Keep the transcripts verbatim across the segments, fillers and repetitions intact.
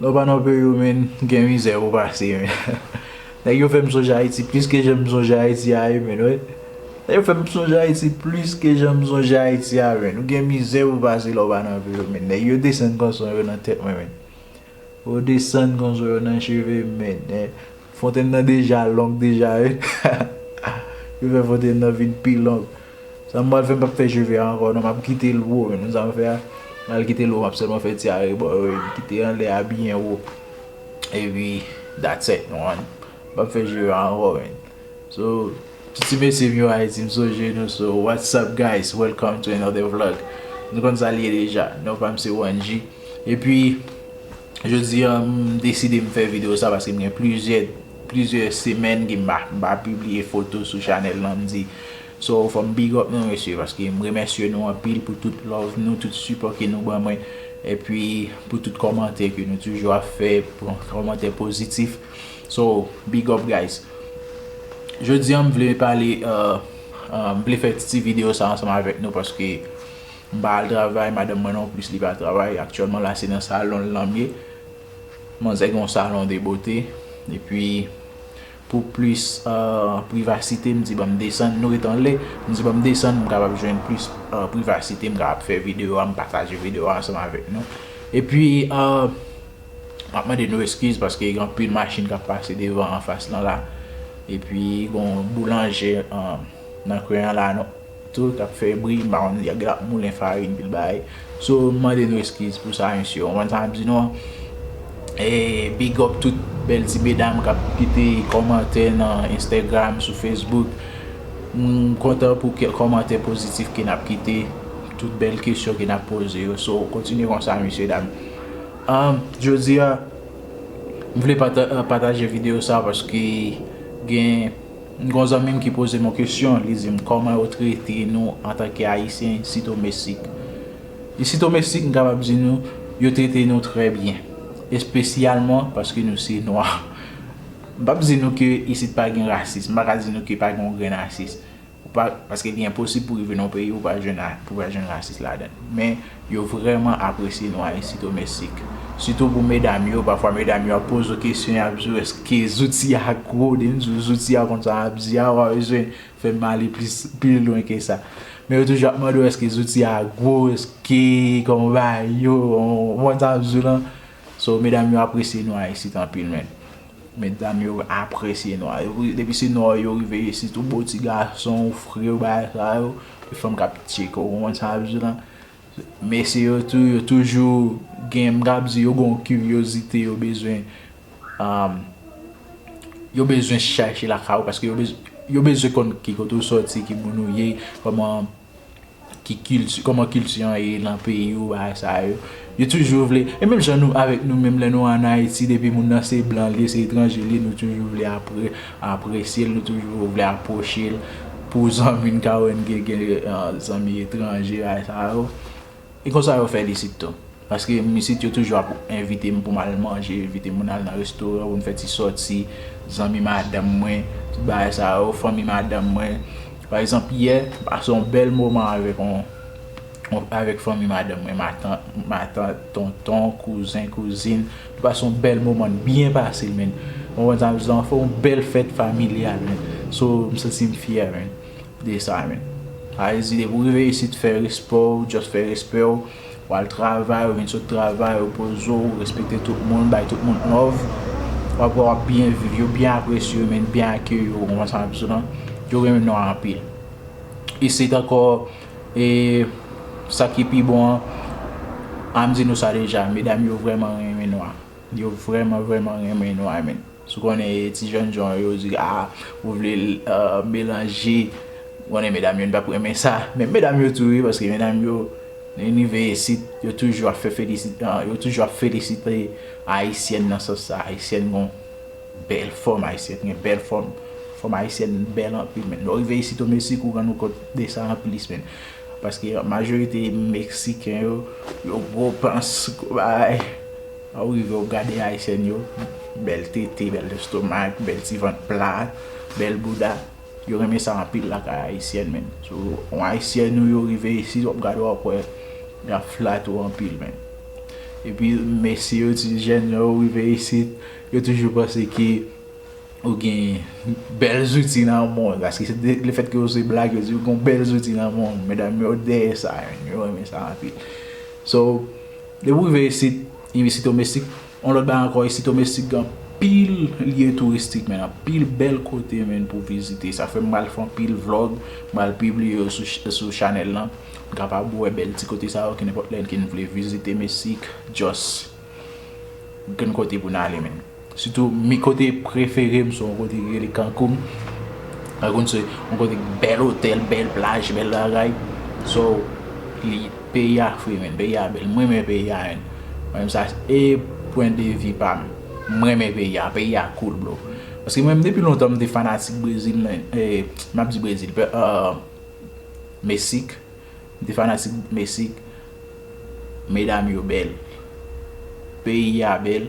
Lè w pa nan peyi w, men, gen mizè pou pase, men. Nèg yo fè m sonje Ayiti plis ke jan m sonje Ayiti a, wi, men, wi. Nèg yo fè m sonje Ayiti plis ke jan m sonje Ayiti a, men. Ou gen mizè pou pase lè w pa nan peyi w, men. Nèg yo desann konson yo nan tèt mwen, men. Yo desann konson yo nan cheve m, men. Fontèn nan deja long deja, wi. Yo fè fontèn nan vin pi long. Sa m pral fè, m p ap fè cheve a ankò non, m ap kite l wo, men, sa m fè a. M al kite l wo, m ap sèlman fè ti arebò yo, m kite anlè a byen wo. Epi, that's it, man. M p ap fè cheve a ankò, men. So, tout ti mesye m yo Ayiti, m sonje nou. So, what's up, guys? Welcome to another vlog. Nou konn sa l ye deja. Non pa m se One G. Epi, jodi a, m deside m fè videyo sa paske m gen plizyè, plizyè semèn ke m pa, m pa pibliye foto sou chanèl lan, m di. So, fò m big up nou, mesye, paske m remèsye nou anpil pou tout love nou, tout sipò ke nou ban mwen, epi pou tout kòmantè ke nou toujou ap fè, pou kòmantè pozitif. So, big up, guys. Jodi a, m vle pale, uh, uh, m vle fè ti videyo sa ansanm avèk nou paske m pa al travay, madanm mwen non plis, li pa travay. Aktyèlman la, se nan salon l lan m ye. Manzè gen yon salon de bote. Epi, pou plis, uh, privasite, m di, "Ban m desann." Nou ret anlè, m di, "Ban m desann, m kapab jwenn plis, uh, privasite, m kapab fè videyo a, m pataje videyo a ansanm avèk nou." Epi, uh, m ap mande nou eskiz paske gen anpil machin k ap pase devan anfas lan la. Epi, gen yon boulanje, uh, nan kwen an la, non. Tou k ap fè bri, m pa konn, y ap moulen farin, pil bagay. So, m mande nou eskiz pou sa, mesye. Ou konprann sa m ap di nou an? E big up tout bèl ti medam k ap kite kòmantè nan Instagram, sou Facebook. M kontan pou kè-, kòmantè pozitif ke n ap kite, tout bèl kesyon ke n ap poze yo. So, kontinye konsa, mesye dam. Um, jodi a, m vle pata-, pataje videyo sa paske gen M gen yon zanmi m ki poze m yon kesyon, li di m, "Kòman yo trete nou antanke Ayisyen isit o Meksik?" Isit o Meksik, m kapab di nou, yo trete nou trè byen, espesyalman paske nou se nwa. M p ap di nou ke isit pa gen rasis, m pa ka di nou ke pa gen yon grenn rasis. Ou pa, paske li enposib pou rive nan yon peyi ou pa jwenn a-, pou pa jwenn rasis ladan l. Men, yo vrèman apresye nou Ayiti domestik. Sitou pou medam yo, pafwa medam yo ap poze w kesyon, y ap di w, "Èske zouti a gwo?" Depi m di w zouti a konn sa m ap di a, w pa bezwen fè m ale plis, pi lwen ke sa. Men yo toujou ap mande w, "Èske zouti a gwo? Èske kòman bagay yo?" Ou konn sa m ap di w lan? So, medam yo apresye nou Ayiti anpil, men. Medam yo apresye nwa yo. Depi se nwa yo rive isit, ou bo ti gason, ou fre, ou bagay sa yo, e fanm k ap tcheke w, ou konprann sa m ap di w lan? Mesye yo tou, yo toujou gen, m ka ap di, yo gen yon kiryozite, yo bezwen, um, yo bezwen chache lakay ou, paske yo bez-, yo bezwen konn ki kote w sòti, ki moun ou ye, kòman ki kilti, kòman kilti an ye nan peyi ou, bagay sa yo. Yo toujou vle, e menm jan nou, avèk nou menm, lè nou ann Ayiti, depi moun nan se blan li ye, se etranje li ye, nou toujou vle apre-, apresye l, nou toujou vle apwoche l. Pou zanmi n ka wè n gen, gen, ah, zanmi etranje, bagay sa yo. E konsa yo fè l isit tou. Paske m isit, yo toujou ap envite m pou m al manje, envite moun al nan restoran, pou n fè ti sòti, zanmi madanm mwen, tout bagay sa yo, fanmi madanm mwen. Pa egzanp, yè, m pase yon bèl moman avèk yon, yon, avèk fanmi madanm mwen, matant, matant, tonton, kouzen, kouzin. Nou pase yon bèl moman, n byen pase l, men. Ou konprann sa m di w lan, fè yon bèl fèt familyal, men. So, m santi m fyè, men. De sa, men. Sa vle di, depi w rive isit, fè respè w, just fè respè w. W al travay, ou vin sot travay, ou poze w, ou respekte tout moun, bay tout moun love. W ap wè w ap byen viv, yo byen apresye w, men byen akeyi w, ou konprann sa m ap di w lan? Yo renmen nwa anpil. Isit ankò, e sa ki pi bon an, an m di nou sa deja, medam yo vrèman renmen nwa. Yo vrèman, vrèman renmen nwa, men. Si w konnen ti jènjan yo di, "Ah, ou vle, euh, melanje." Ou konnen medam yo, n p ap renmen sa. Men medam yo tou, wi, paske medam yo, lè n rive isit, yo toujou ap fè felisit-, ah, yo toujou ap felisite Ayisyèn nan sans sa. Ayisyèn gon bèl fòm, Ayisyèn gen bèl fòm. Fòm Ayisyèn bèl anpil, men. Lè w rive isit o Meksik, ou rann ou kont de sa anplis, men. Paske majorite Meksiken yo, yo gwo pans, gwo bagay. Lè w rive, w gade Ayisyèn yo, bèl tete, bèl lestomak, bèl ti vant pla, bèl bouda. Yo renmen sa anpil lakay Ayisyèn, men. So, yon Ayisyèn ou yo rive isit, w ap gade, w ap wè, y ap flate w anpil, men. Epi mesye yo, ti jèn yo rive isit, yo toujou panse ke ou gen bèl zouti nan men w, paske se de- lefètke yo se black, yo di ou gen bèl zouti nan men w. Medam yo dèyè sa, yo renmen sa anpil. So, depi w rive isit, isit o Mesik, yon lòt bagay ankò, isit o Mesik gen anpil lye touristik, men anpil bèl kote, men, pou vizite. Sa fè m pral fè anpil vlog, m pral pibliye yo sou ch- sou chanèl lan. N kapab wè bèl ti kote sa yo, kenenpòt lè ke n vle vizite Mesik, just gen kote pou n ale, men. Sitou, mi kote prefere m se yon kote ki rele Cancun. Cancun se yon kote bèl otèl, bèl plaj, bèl bagay. So, li, peyi a fre, men. Peyi a bèl. Mwen renmen peyi a, men. Mwen menm sa, e pwen de vi pa m. Mwen renmen peyi a. Peyi a cool, bro. Paske mwen menm depi lontan m te fanatik Brezil, men. E, m ap di Brezil, pe- eh, Mesik. M te fanatik Mesik. Medam yo bèl. Peyi a bèl.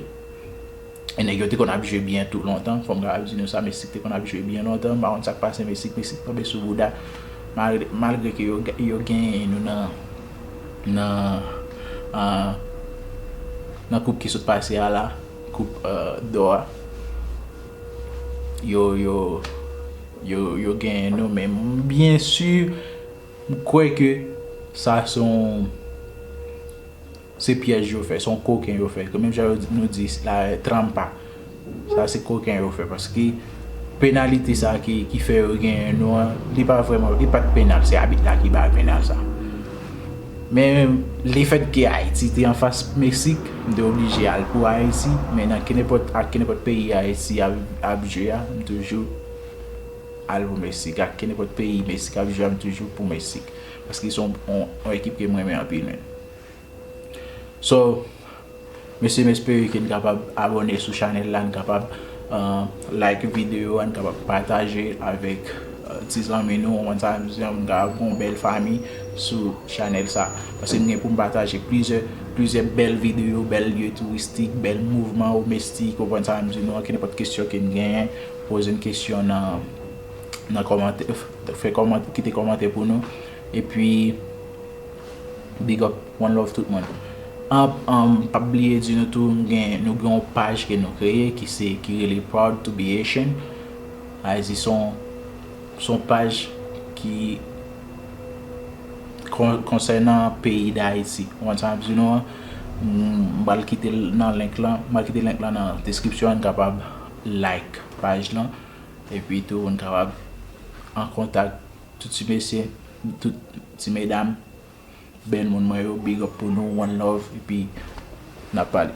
E nèg yo te konn ap jwe byen tou lontan. Fò m kapab di nou sa, Mesik te konn ap jwe byen lontan. M pa konn sa k pase Mesik. Mesik tonbe sou bouda. Malgre, malgre ke yo, yo genyen nou nan, nan, ah, nan koup ki sot pase a la. Koup, eh, dò a. Yo, yo, yo, yo genyen nou, men m byen si, m kwè ke sa se yon, se pyèj yo fè, se yon koken yo fè. Ke menm jan yo di- nou di la, tranpa. Sa se koken yo fè, paske penalite sa ki, ki fè yo genyen nou an, li pa vrèman, li pa t penal, se abit la ki bay penal sa. Men lefètke Ayiti te anfas Mesik, m te oblije al pou Ayiti, men nan kenenpòt, ak kenenpòt peyi Ayiti ap, ap jwe a, m toujou al pou Mesik. Ak kenenpòt peyi Mesik ap jwe a, m toujou pou Mesik. Paske se yon, yon, yon ekip ke m renmen anpil, men. So, mesye, m espere ke n kapab abòne sou chanèl la, n kapab, eh, like videyo a, n kapab pataje avèk, eh, ti zanmi nou, ou konn sa m di, n kapab gen yon bèl fanmi sou chanèl sa. Paske m gen pou m pataje plizyè, plizyè bèl videyo, bèl lye touristik, bèl mouvman o Mesik, ou konn sa m di nou, kenenpòt kesyon ke n genyen, poze n kesyon nan, nan kòmantè, fè kòmantè, kite kòmantè pou nou. Epi, big up, one love tout moun. An, an, pa bliye di nou tou, m gen, nou gen yon paj ke nou kreye, ki se, ki rele Proud to be Haitian. Sa vle di se yon, se yon paj ki kon- konsènan peyi Dayiti. Ou konn sa m ap di nou an, m pral kite l nan link lan, m pral kite link lan nan deskripsyon an, n kapab like paj lan. Epi tou, n kapab an kontak tout ti mesye, tout ti medam, bèl moun mwen yo, big up pou nou, one love, epi n ap pale.